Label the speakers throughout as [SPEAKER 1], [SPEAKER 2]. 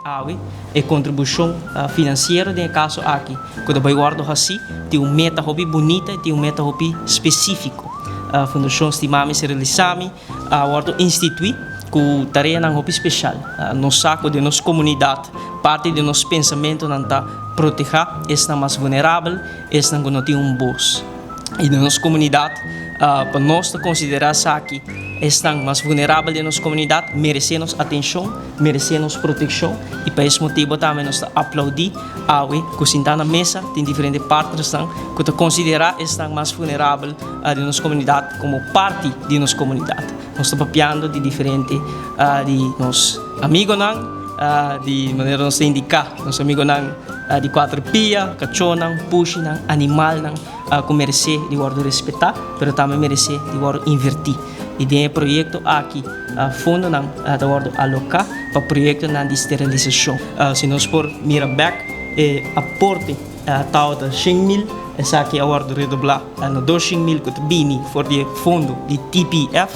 [SPEAKER 1] Awe, e kontribushon finansiero den e kaso aki ku ta bai wòrdu hasí tin un meta hopi bunita i tin un meta hopi spesífiko. Fundashon Stimami Sterilisami a wòrdu instituí ku tareanan hopi speshal. Nos sa ku den nos komunidat parti di nos pensamentunan ta protehá esnan mas vunerabel, esnan ku no tin un bos. I den nos komunidat pa nos ta konsiderá esaki esnan mas vunerabel den nos komunidat meresé nos atenshon, meresé nos protekshon i pa es motibu tambe nos ta aplaudí awe ku sintá na mesa tin diferente partnersnan ku ta konsiderá esnan mas vunerabel den nos komunidat komo parti di nos komunidat. Nos ta papiando di diferente di nos amigonan, di manera nos ta indiká nos amigonan di kuater pia, kachónan, pushinan, animalnan ku meresé di wòrdu respetá, pero tambe meresé di wòrdu invertí. I den e proyekto aki fondonan ta wòrdu aloká pa proyektonan di sterilisashon. Si nos por mira bèk e aporte tabata 100.000, esaki a wòrdu redoblá na 200.000 ku ta bini for di e fondo di TPF.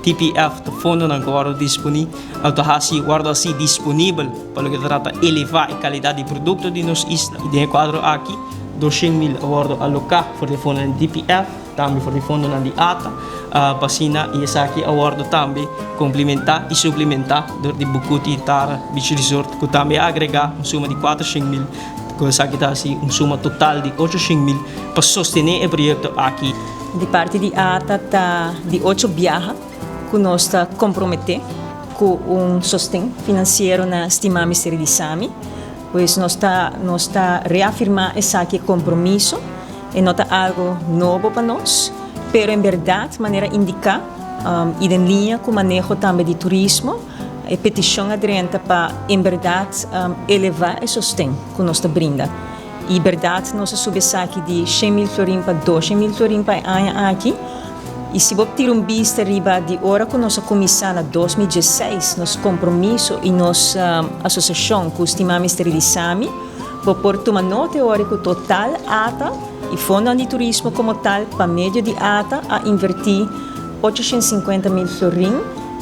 [SPEAKER 1] TPF ta fondonan ku wòrdu disponí, ta hasi wòrdu hasi disponibel pa loke ta trata elevá e kalidat di produkto di nos isla. I den e kuadro aki 200.000 a wòrdu aloká for di e fondonan di TPF, tambe for di fondonan di ata, pa asina i esaki a wòrdu tambe komplimentá i suplimentá dor di Bucuti Tara Beach Resort ku tambe a agregá un suma di 400.000, ku esaki ta hasi un suma total di 800.000 pa sostené e proyekto aki.
[SPEAKER 2] Di parti di ata ta di ocho biaha ku nos ta komprometé ku un sosten finansiero na Stimami Sterilisami. Pues nos ta nos ta reafirmá esaki e kompromiso, e no ta algu nobo pa nos, pero en bèrdat manera indiká i den liña ku maneho tambe di turismo, e petishon a drenta pa en bèrdat elevá e sosten ku nos ta brinda. I bèrdat nos a subi esaki di 100.000 florin pa 200.000 florin pa e aña aki. I si bo tira un bista riba di ora ku nos a kuminsá na 2016 nos kompromiso i nos asosiashon ku Stimami Sterilisami, bo por tuma nota e ora ku total ata i Fondonan di Turismo komo tal pa medio di ata a invertí 850.000 florin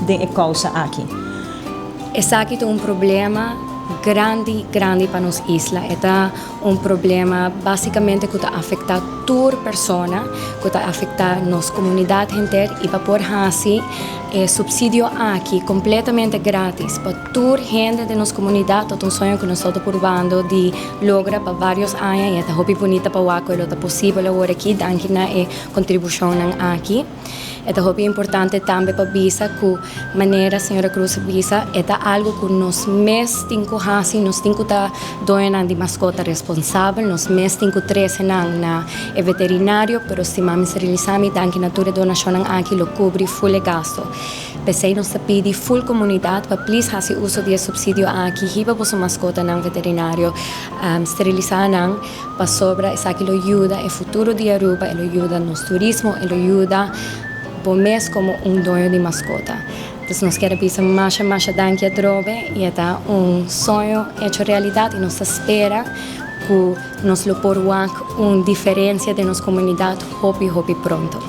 [SPEAKER 2] den e kousa aki.
[SPEAKER 3] Esaki ta un problema grandi, grandi pa nos isla. E ta un problema básicamente ku ta afektá tur persona, ku ta afektá nos komunidat henter i pa por hasi e supsidio aki kompletamente gratis pa tur hende den nos komunidat ta un soño ku nos ta purbando di logra pa vários aña i e ta hopi bunita pa wak ku e lo ta posibel awor aki danki na e kontribushonnan aki. E ta hopi importante tambe pa bisa ku manera señora Cruz a bisa e ta algu ku nos mes tin ku hasi, nos tin ku ta doñonan di maskota responsabel, nos mes tin ku trese nan na e veterinario, pero si mami sterilisami danki na tur e donashonnan aki lo kubri ful e gasto. P'esei nos ta pidi ful komunidat pa plis hasi uso di e supsidio aki, hiba boso maskotanan veterinario, sterilisá nan. Pasobra esaki lo yuda e futuro di Aruba, e lo yuda nos turismo, e lo yuda bo mes como un doño di mascota. Entonces nos kier a bisa masha masha danki atrobe y e ta un soño hecho realidad y nos ta spera cu nos lo por wak un diferencia den nos comunidad hopi hopi pronto.